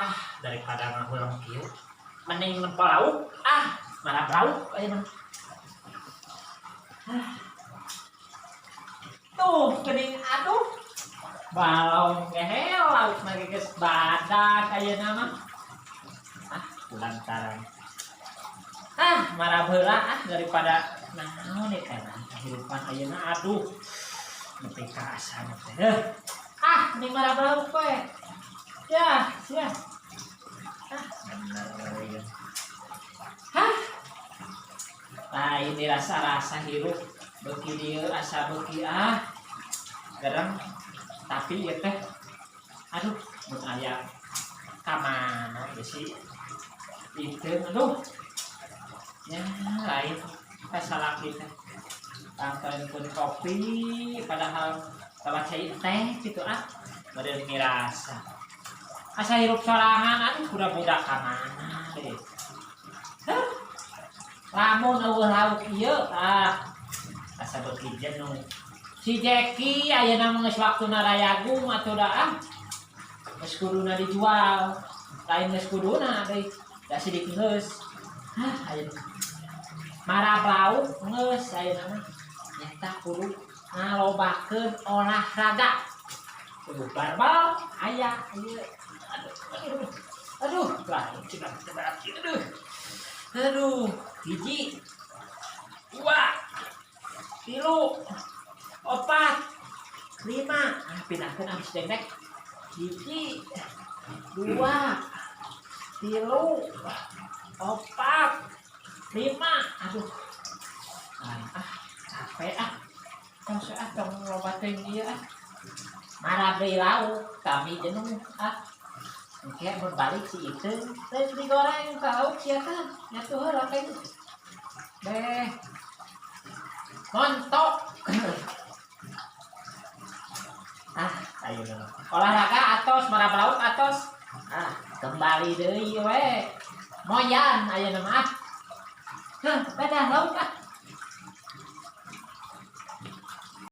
Ah, daripada ngahuleng kieu mending nempo lauk ah, marab lauk ayeuna. Ah. Tuh geuning, aduh, balong gehel, lauk mah geus badak ayeuna mah. Ah, kulantaran ah marab heula ah, daripada naon ieu teh kehidupan ayeuna. Aduh, nepi ka asana teh. Heuh. Ah, mending marab lauk we ya sia. Ah, bener ya. Hah, lain dirasa-rasa hirup beuki dieu asa beuki ah gereng, tapi ieu teh aduh, mun aya ka mana ieu si itu? Aduh ya, lain kasalaki teh pun kopi, padahal bawa cai teh gitu. Ah, meureun mirasa asa hirup sorangan. Aduh, budak-budak ka mana deh? Hah? Lamun euweuh lauk ieu ah asa beuki jenuh. Si Jeki ayeuna mah geus waktuna rayagung atuh da. Ah, geus kuduna dijual, lain geus kuduna deui da, sidik geus. Hah, ayeuna marab lauk geus, ayeuna mah nyata kudu ngalobakeun olahraga. Tuh, barbel aya ieu. Aduh, aduh, aduh, lain cenah berat. Aduh, aduh, hiji, dua, tilu, opat, lima. Ah, pindahkeun abis dengdek. Hiji, dua, tilu, opat, lima. Aduh, ah, ah capek ah. Tong ah, tong loba teuing ieu ah. Marab deui lauk, kami jenuh ah. Engke mun balik si itu, teh digoreng ka lauk sia teh, nyatu heula kayaknya. Beh. Montok. Ah, ayo dong. Olahraga atos, marab lauk atos. Ah, kembali deui we. Moyan ayeuna mah. Ah. Hah, dadah lauk ah.